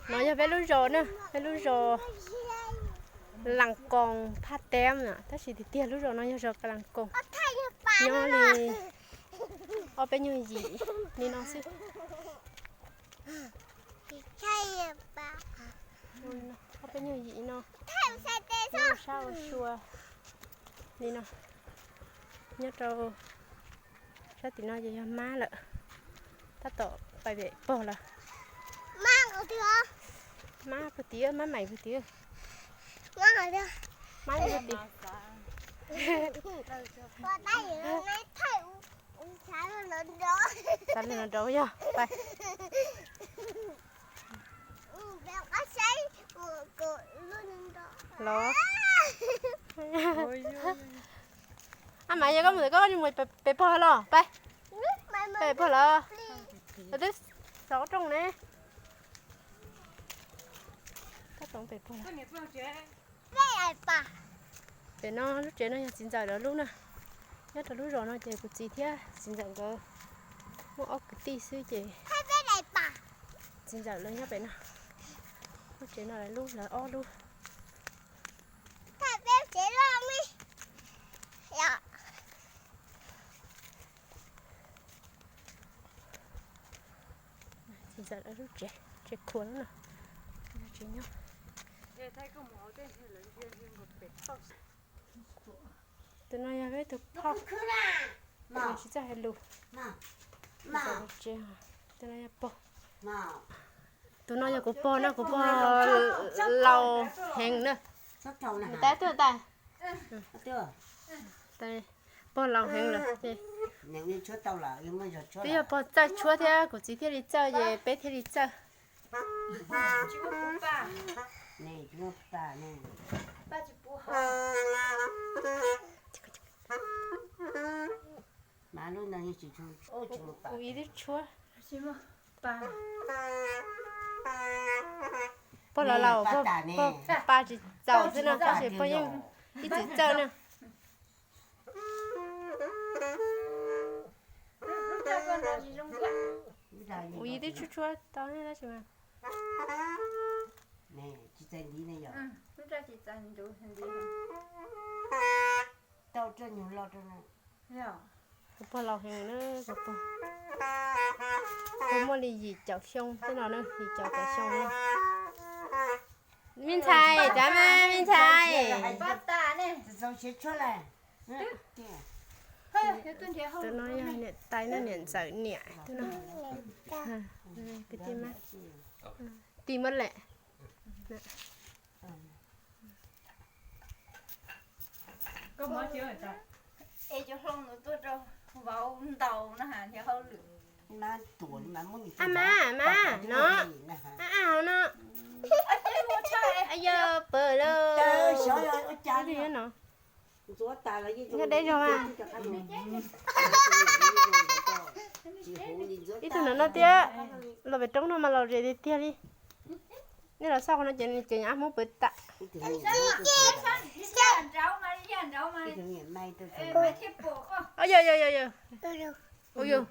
No yog peb lub zos na, peb lub zos Las Koos Phaj Teeb na, tab sis tiag tiag lub zos no yog zos Las Koos, nyob li ob peb nyuag yim li no xwb. Ob peb nyuag yim no, nyob sab ua sua li no. Nyob rau sab tim no ces yog mab lawm, tab tom pais pem pog lawm. Mab puag tim, mab mais puag tim. Mab puag tim. Xav li no nraud yog pais. Los, a mas yog koj mus koj mus pem pog los pais. Pem pog lawm, twb xov rooj ne. Pem no lub tsev no yog txiv ntxawm lawv lub na. Nyob rau lub zos no ces kuv txiv thiab txiv ntxawm nkawd muaj ob kwv tij xwb ces txiv ntxawm lawv nyob pem no. Lub tsev no lawv lub, lawv ob lub. Txiv ntxawm lawv lub tsev, tsev khuas lawm no. Tsev nyob. Tus no yog peb tus phauj, tsis txawj hais lus. Tus no yog pog. Tus no yog kuv pog no, kuv pog laus heev na. Tais tuaj tais. Pog laus heev lawm ces twb yog pog txawj tshuab thiab kuv txiv thiaj li txawj ces peb thiaj li txawj. Ua ib lub tshuab. Pog laus laus, pog pa tsis txaus xwb no tab sis pog yeej ib txwm txawj na. Ua ib lub tshuab tshuab tau tab sis mas kuv pog laus heev na, kuv pog, kuv muaj li yim caum xyoo tej no na, yim caum tawm xyoo na. Me ntxhais, cav mas me ntxhais. Tus no yog niam tais no, niam ntxawm niam tus no. Kwv tij mas, tij muab lem. A mas, mas no, a a hauv no. Yog pawg lawm no. Yog deb zog mas. Ib tug no no thiab, los pem roob no mas los ze tiag tiag li. Nej los xauj qhov no ces nws ceev ab hmoob pwv tas. Yog yog yog yog. Ua yog.